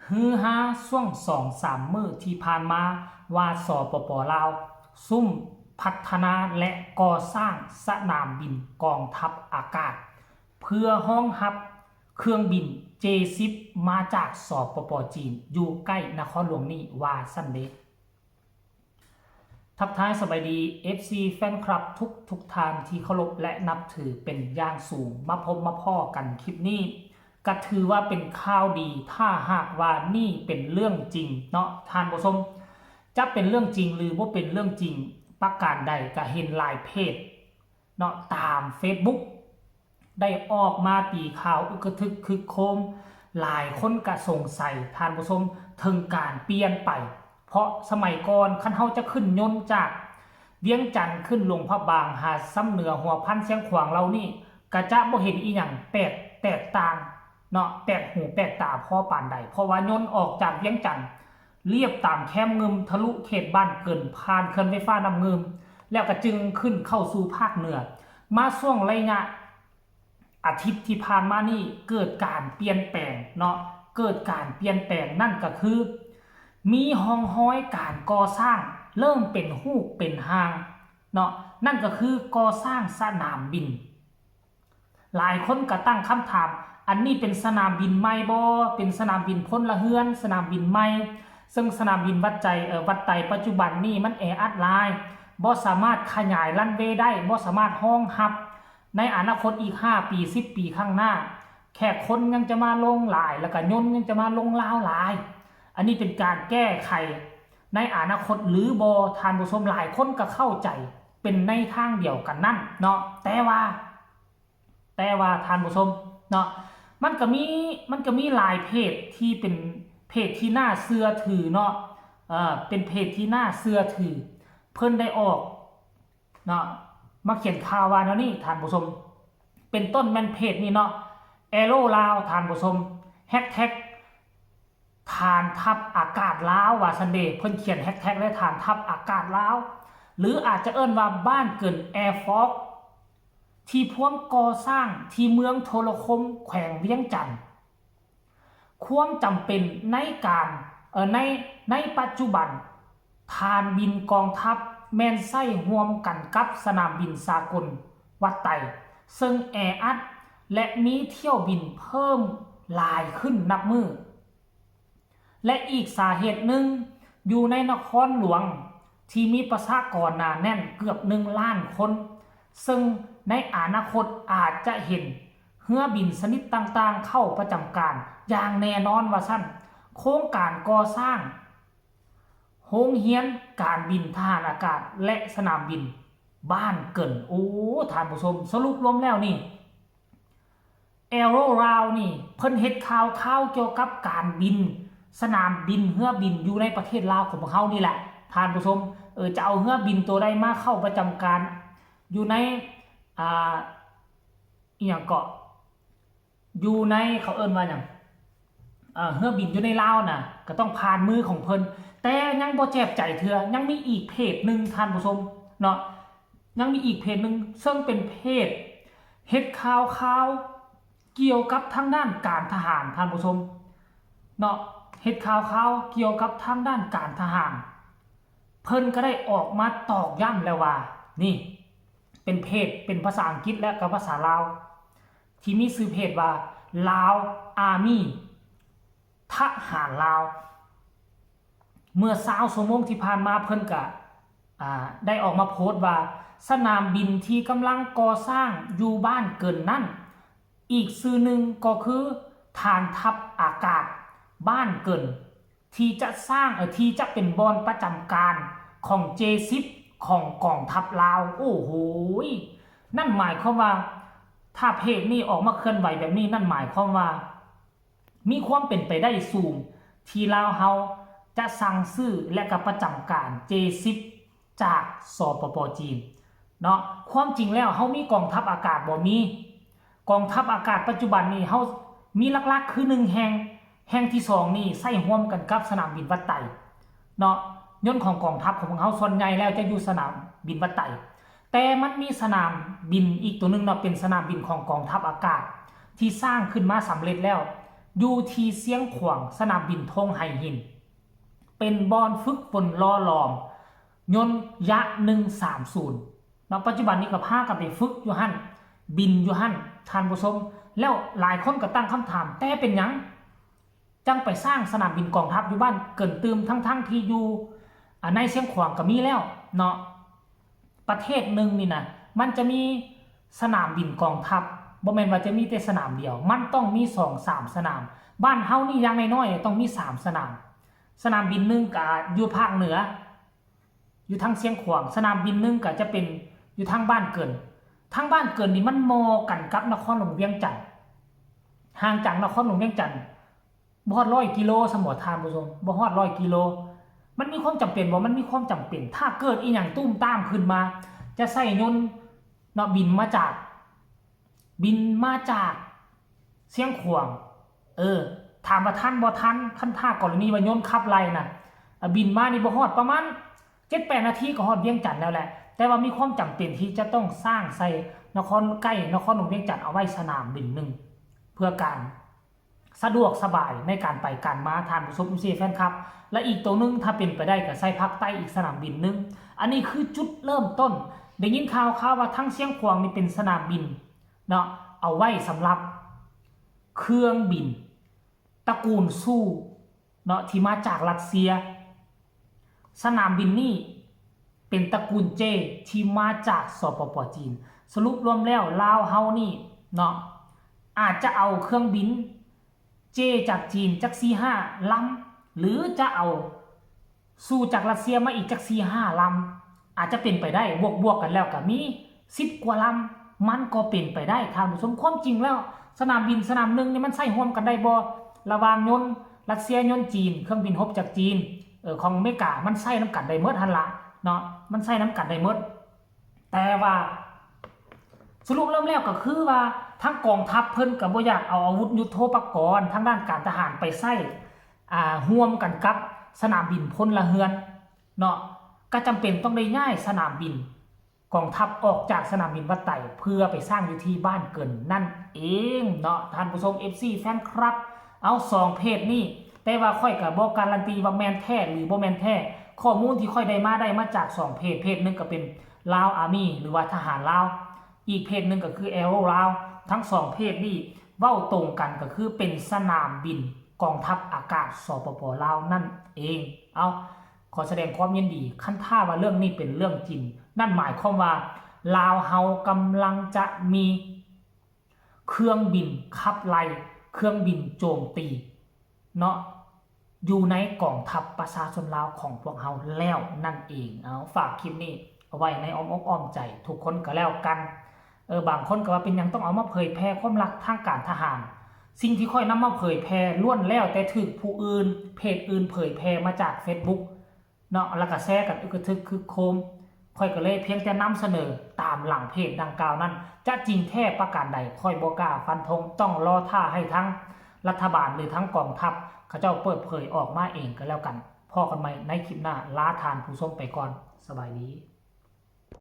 ຮືຮາຊ່ວງສອງສາມມື້ທີ່ຜ່ານມາວ່າ ສປປ ລາວ ຊຸ່ມພັດທະນາ ແລະ ກໍ່ສ້າງສະໜາມບິນກອງທັບອາກາດ ເພື່ອຮອງຮັບເຄື່ອງບິນ ເຈ ສິບ ມາຈາກ ສປປ ຈີນ ຢູ່ໃກ້ນະຄອນຫຼວງນີ້ ວ່າຊັ້ນເດ. ທັກທາຍສະບາຍດີ ເອັຟຊີ ແຟນຄລັບທຸກໆທ່ານທີ່ເຄົາລົບ ແລະ ນັບຖືເປັນຢ່າງສູງ. ມາພົບມາພໍ້ກັນຄລິບນີ້ ກະຖືວ່າເປັນຂ່າວດີ ຖ້າຫາກວ່ານີ້ເປັນເລື່ອງຈິງເນາະທ່ານຜູ້ຊົມ. ຈະເປັນເລື່ອງຈິງ ຫຼື ບໍ່ເປັນເລື່ອງຈິງປະການໃດ ກະເຫັນຫຼາຍເພຈເນາະ ຕາມເຟສບຸກ ໄດ້ອອກມາຕີຂ່າວອຶກກະທຶກຄຶກໂຄມ. ຫຼາຍຄົນກະສົງໄສທ່ານຜູ້ຊົມ ເຖິງການປ່ຽນໄປ. ເພາະສະໄໝກ່ອນ ຄັນເຮົາຈະຂຶ້ນຍົນຈາກວຽງຈັນຂຶ້ນຫຼວງພະບາງ ຫາຊຳເໜືອ ຫົວພັນ ຊຽງຂວາງເຫຼົ່ານີ້ ກະຈະບໍ່ເຫັນອີ່ຫຍັງແປກ ແຕກຕ່າງເນາະ ແປກຫູແປກຕາພໍປານໃດ. ເພາະວ່າຍົນອອກຈາກວຽງຈັນ ລຽບຕາມແຄມງື່ມ ທະລຸເຂດບ້ານເກີນ ຜ່ານເຂື່ອນໄຟຟ້ານ້ຳງື່ມ ແລ້ວກະຈຶ່ງຂຶ້ນເຂົ້າສູ່ພາກເໜືອ. ມາຊ່ວງໄລຍະອາທິດທີ່ຜ່ານມານີ້ ເກີດການປ່ຽນແປງເນາະ ເກີດການປ່ຽນແປງ ນັ້ນກະຄື ມີຮ່ອງຮອຍການກໍ່ສ້າງ ເລີ່ມເປັນຮູບເປັນຮ່າງເນາະ ນັ້ນກະຄືກໍ່ສ້າງສະໜາມບິນ. ຫຼາຍຄົນກະຕັ້ງຄຳຖາມ ອັນນີ້ເປັນສະໜາມບິນໃໝ່ບໍ່? ເປັນສະໜາມບິນພົນລະເຮືອນ ສະໜາມບິນໃໝ່? ເຊິ່ງສະໜາມບິນວັດໄຕ ເອີ ວັດໄຕປັດຈຸບັນນີ້ມັນແອອັດຫຼາຍ ບໍ່ສາມາດຂະຫຍາຍຣັນເວໄດ້ ບໍ່ສາມາດຮອງຮັບໃນອະນາຄົດອີກຫ້າປີ ສິບປີຂ້າງໜ້າ ແຂກຄົນຍັງຈະມາລົງຫຼາຍ ແລ້ວກະຍົນຍັງຈະມາລົງລາວຫຼາຍ. ອັນນີ້ເປັນການແກ້ໄຂໃນອະນາຄົດຫຼືບໍ່? ທ່ານຜູ້ຊົມຫຼາຍຄົນກະເຂົ້າໃຈເປັນໃນທາງດຽວກັນນັ້ນເນາະ ແຕ່ວ່າ ແຕ່ວ່າທ່ານຜູ້ຊົມເນາະ ມັນກະມີ ມັນກະມີຫຼາຍເພຈທີ່ເປັນເພຈທີ່ໜ້າເຊື່ອຖືເນາະ ເອີ ເປັນເພຈທີ່ໜ້າເຊື່ອຖື ເພິ່ນໄດ້ອອກເນາະ ມາຂຽນຂ່າວວ່າແນວນີ້ທ່ານຜູ້ຊົມ ເປັນຕົ້ນແມ່ນເພຈນີ້ເນາະ ແອໂຣລາວ ທ່ານຜູ້ຊົມ ແຮັກແທັກ ຖານທັບອາກາດລາວ ວ່າຊັ້ນເດ. ເພິ່ນຂຽນແຮັກແທັກເລີຍ ຖານທັບອາກາດລາວ ຫຼື ອາດຈະເອີ້ນວ່າບ້ານເກີນແອຟອກ ທີ່ພວມກໍ່ສ້າງທີ່ເມືອງໂທລະຄົມ ແຂວງວຽງຈັນ. ຄວາມຈຳເປັນໃນການ ເອີ ໃນ ໃນປັດຈຸບັນ ຖານບິນກອງທັບແມ່ນໃຊ້ຮ່ວມກັນກັບສະໜາມບິນສາກົນວັດໄຕ ເຊິ່ງແອອັດ ແລະ ມີຖ້ຽວບິນເພີ່ມຫຼາຍຂຶ້ນນັບມື້. ແລະ ອີກສາເຫດໜຶ່ງ ຢູ່ໃນນະຄອນຫຼວງທີ່ມີປະຊາກອນໜາແໜ້ນເກືອບໜຶ່ງລ້ານຄົນ ເຊິ່ງໃນອະນາຄົດອາດຈະເຫັນເຮືອບິນຊະນິດຕ່າງໆເຂົ້າປະຈຳການຢ່າງແນ່ນອນວ່າຊັ້ນ. ໂຄງການກໍ່ສ້າງໂຮງຮຽນການບິນທະຫານອາກາດ ແລະ ສະໜາມບິນບ້ານເກີນ. ໂອ້ ທ່ານຜູ້ຊົມ ສະຫຼຸບລວມແລ້ວນີ້ ແອໂຣລາວນີ້ ເພິ່ນເຮັດຂ່າວຄາວກ່ຽວກັບການບິນ ສະໜາມບິນ ເຮືອບິນຢູ່ໃນປະເທດລາວຂອງພວກເຮົານີ້ແຫຼະທ່ານຜູ້ຊົມ. ເອີ ຈະເອົາເຮືອບິນໂຕໃດມາເຂົ້າປະຈຳການຢູ່ໃນ ອ່າ ອີ່ຫຍັງເກາະ ຢູ່ໃນ ເຂົາເອີ້ນວ່າຫຍັງ ເອີ ເຮືອບິນຢູ່ໃນລາວນະ ກະຕ້ອງຜ່ານມືຂອງເພິ່ນ ແຕ່ຍັງບໍ່ແຈບໃຈເທື່ອ. ຍັງມີອີກເພຈໜຶ່ງທ່ານຜູ້ຊົມເນາະ ຍັງມີອີກເພຈໜຶ່ງ ເຊິ່ງເປັນເພຈເຮັດຂ່າວຄາວກ່ຽວກັບທາງດ້ານການທະຫານ ທ່ານຜູ້ຊົມເນາະ ເຮັດຂ່າວຄາວກ່ຽວກັບທາງດ້ານການທະຫານ. ເພິ່ນກະໄດ້ອອກມາຕອກຢ້ຳແລ້ວວ່າ ນີ້ເປັນເພຈ ເປັນພາສາອັງກິດ ແລະ ກະພາສາລາວ ທີ່ມີຊື່ເພຈວ່າ ລາວອາມີ ທະຫານລາວ. ເມື່ອຊາວຊົ່ວໂມງທີ່ຜ່ານມາ ເພິ່ນກະ ອ່າ ໄດ້ອອກມາໂພສວ່າ ສະໜາມບິນທີ່ກຳລັງກໍ່ສ້າງຢູ່ບ້ານເກີນນັ້ນ ອີກຊື່ໜຶ່ງກໍຄື ຖານທັບອາກາດບ້ານເກີນ ທີ່ຈະສ້າງ ເອີ ທີ່ຈະເປັນບ່ອນປະຈຳການຂອງ ເຈ ສິບ ຂອງກອງທັບລາວ. ໂອ້ໂຫຍ ນັ້ນໝາຍຄວາມວ່າ ຖ້າເພຈນີ້ອອກມາເຄື່ອນໄຫວແບບນີ້ ນັ້ນໝາຍຄວາມວ່າ ມີຄວາມເປັນໄປໄດ້ສູງທີ່ລາວເຮົາຈະສັ່ງຊື້ ແລະ ກະປະຈຳການ ເຈ ສິບ ຈາກ ສປປ ຈີນເນາະ. ຄວາມຈິງແລ້ວເຮົາມີກອງທັບອາກາດບໍ່? ມີ. ກອງທັບອາກາດປັດຈຸບັນນີ້ເຮົາມີຫຼັກໆຄືໜຶ່ງແຫ່ງ, ແຫ່ງທີສອງນີ້ໃຊ້ຮ່ວມກັນກັບສະໜາມບິນວັດໄຕເນາະ. ຍົນຂອງກອງທັບຂອງພວກເຮົາສ່ວນໃຫຍ່ແລ້ວຈະຢູ່ສະໜາມບິນວັດໄຕ. ແຕ່ມັນມີສະໜາມບິນອີກໂຕໜຶ່ງເນາະ ເປັນສະໜາມບິນຂອງກອງທັບອາກາດທີ່ສ້າງຂຶ້ນມາສຳເລັດແລ້ວ ຢູ່ທີ່ຊຽງຂວາງ ສະໜາມບິນທົ່ງໄຫຫີນ ເປັນບ່ອນຝຶກຝົນຫຼໍ່ຫຼອມຍົນ Yak ໜຶ່ງສາມສູນເນາະ. ປັດຈຸບັນນີ້ກໍພາກັນໄປຝຶກຢູ່ຫັ້ນ ບິນຢູ່ຫັ້ນ ທ່ານຜູ້ຊົມ. ແລ້ວຫຼາຍຄົນກໍຕັ້ງຄຳຖາມ ແຕ່ເປັນຫຍັງຈັ່ງໄປສ້າງສະໜາມບິນກອງທັບຢູ່ບ້ານເກີນຕື່ມ ທັງໆທີ່ຢູ່ ອາ ໃນຊຽງຂວາງກໍມີແລ້ວເນາະ. ປະເທດໜຶ່ງນີ້ນະ ມັນຈະມີສະໜາມບິນກອງທັບ ບໍ່ແມ່ນວ່າຈະມີແຕ່ສະໜາມດຽວ ມັນຕ້ອງມີສອງສາມສະໜາມ. ບ້ານເຮົານີ້ຢ່າງໜ້ອຍໆຕ້ອງມີສາມສະໜາມ. ສະໜາມບິນໜຶ່ງກະຢູ່ພາກເໜືອ ຢູ່ທາງຊຽງຂວາງ, ສະໜາມບິນໜຶ່ງກະຈະເປັນຢູ່ທາງບ້ານເກີນ. ທາງບ້ານເກີນນີ້ມັນໝໍ່ກັນກັບນະຄອນຫຼວງວຽງຈັນ, ຫ່າງຈາກນະຄອນຫຼວງວຽງຈັນ ບໍ່ຮອດຮ້ອຍກິໂລຊ້ຳບໍ່ທ່ານຜູ້ຊົມ, ບໍ່ຮອດຮ້ອຍກິໂລ. ມັນມີຄວາມຈຳເປັນບໍ່? ມັນມີຄວາມຈຳເປັນ. ຖ້າເກີດອີ່ຫຍັງຕຸ້ມຕາມຂຶ້ນມາ ຈະໃຊ້ຍົນເນາະ ບິນມາຈາກ ບິນມາຈາກຊຽງຂວາງ. ເອີ ຖາມວ່າທັນບໍ່? ທັນ. ຄັນຖ້າກໍລະນີວ່າຍົນຂັບໄລ່ນະ ອາ ບິນມານີ້ບໍ່ຮອດ ປະມານເຈັດແປດນາທີກໍຮອດວຽງຈັນແລ້ວແຫຼະ. ແຕ່ວ່າມີຄວາມຈຳເປັນທີ່ຈະຕ້ອງສ້າງໃສ່ນະຄອນ ໃກ້ນະຄອນຫຼວງວຽງຈັນ ເອົາໄວ້ສະໜາມບິນໜຶ່ງ ເພື່ອການ ສະດວກສະບາຍໃນການໄປການມາ ທ່ານຜູ້ຊົມ ເອັຟຊີ ແຟນຄລັບ. ແລະ ອີກໂຕໜຶ່ງ ຖ້າເປັນໄປໄດ້ກໍໃຊ້ພາກໃຕ້ອີກສະໜາມບິນໜຶ່ງ. ອັນນີ້ຄືຈຸດເລີ່ມຕົ້ນ. ໄດ້ຍິນຂ່າວຄາວວ່າທາງຊຽງຂວາງນີ້ເປັນສະໜາມບິນເນາະ ເອົາໄວ້ສຳລັບເຄື່ອງບິນຕະກູນຊູເນາະ ທີ່ມາຈາກຣັດເຊຍ. ສະໜາມບິນນີ້ເປັນຕະກູນເຈ ທີ່ມາຈາກ ສປປ ຈີນ. ສະຫຼຸບລວມແລ້ວ ລາວເຮົານີ້ເນາະ ອາດຈະເອົາເຄື່ອງບິນເຈຈາກຈີນຈັກສີ່ຫ້າລຳ ຫຼືຈະເອົາສູ້ຈາກຣັດເຊຍມາອີກຈັກສີ່ຫ້າລຳ ອາດຈະເປັນໄປໄດ້. ບວກໆກັນແລ້ວກໍມີສິບກວ່າລຳ ມັນກໍເປັນໄປໄດ້ ທ່ານຜູ້ຊົມ. ຄວາມຈິງແລ້ວ ສະໜາມບິນສະໜາມໜຶ່ງນີ້ມັນໃຊ້ຮ່ວມກັນໄດ້ບໍ່? ລະຫວ່າງຍົນຣັດເຊຍ, ຍົນຈີນ, ເຄື່ອງບິນຮົບຈາກຈີນ, ເອີ ຂອງອາເມລິກາ ມັນໃຊ້ນຳກັນໄດ້ໝົດຫັ້ນລະເນາະ, ມັນໃຊ້ນຳກັນໄດ້ໝົດ. ແຕ່ວ່າສະຫຼຸບລວມແລ້ວກໍຄືວ່າ ທາງກອງທັບເພິ່ນກໍບໍ່ຢາກເອົາອາວຸດຍຸດໂທປະກອນທາງດ້ານການທະຫານໄປໃຊ້ ອາ ຮ່ວມກັນກັບສະໜາມບິນພົນລະເຮືອນເນາະ, ກໍຈຳເປັນຕ້ອງໄດ້ຍ້າຍສະໜາມບິນ ກອງທັບອອກຈາກສະໜາມບິນວັດໄຕ ເພື່ອໄປສ້າງຢູ່ທີ່ບ້ານເກີນນັ້ນເອງເນາະ ທ່ານຜູ້ຊົມ ເອັຟຊີ ແຟນຄລັບ. ເອົາ ສອງເພຈນີ້ ແຕ່ວ່າຂ້ອຍກໍບໍ່ກາຣັນຕີວ່າແມ່ນແທ້ ຫຼື ບໍ່ແມ່ນແທ້. ຂໍ້ມູນທີ່ຂ້ອຍໄດ້ມາ ໄດ້ມາຈາກສອງເພຈ, ເພຈໜຶ່ງກໍເປັນ Lao Army ຫຼືວ່າທະຫານລາວ, ອີກເພຈໜຶ່ງກໍຄື Arrow Lao. ທັງສອງເພຈນີ້ເວົ້າຕົງກັນ ກໍຄືເປັນສະໜາມບິນກອງທັບອາກາດ ສປປ ລາວ ນັ້ນເອງ. ເອົາ ຂໍສະແດງຄວາມຍິນດີ. ຄັນຖ້າວ່າເລື່ອງນີ້ເປັນເລື່ອງຈິງ, ນັ້ນໝາຍຄວາມວ່າລາວເຮົາກຳລັງຈະມີເຄື່ອງບິນຂັບໄລ່, ເຄື່ອງບິນໂຈມຕີເນາະ, ຢູ່ໃນກອງທັບປະຊາຊົນລາວຂອງພວກເຮົາແລ້ວນັ້ນເອງ. ເອົາ ຝາກຄລິບນີ້ເອົາໄວ້ໃນອ້ອມອົກອ້ອມໃຈທຸກຄົນກໍແລ້ວກັນ. ເອີ ບາງຄົນກໍວ່າເປັນຫຍັງຕ້ອງເອົາມາເຜີຍແຜ່ຄວາມລັບທາງການທະຫານ. ສິ່ງທີ່ຂ້ອຍນຳມາເຜີຍແຜ່ລ້ວນແລ້ວແຕ່ຖືກຜູ້ອື່ນ, ເພຈອື່ນເຜີຍແຜ່ມາຈາກເຟສບຸກເນາະ, ແລ້ວກໍແຊກັນອຶກກະທຶກຄຶກໂຄມ. ຂ້ອຍກໍເລີຍພຽງແຕ່ນຳສະເໜີຕາມຫຼັງເພຈດັ່ງກ່າວນັ້ນ. ຈະຈິງແທ້ປະການໃດ ຂ້ອຍບໍ່ກ້າຟັນທົງ, ຕ້ອງລໍຖ້າໃຫ້ທາງລັດຖະບານ ຫຼື ທາງກອງທັບເຂົາເຈົ້າເປີດເຜີຍອອກມາເອງກໍແລ້ວກັນ. ພໍ້ກັນໃໝ່ໃນຄລິບໜ້າ, ລາທ່ານຜູ້ຊົມໄປກ່ອນ. ສະບາຍດີ.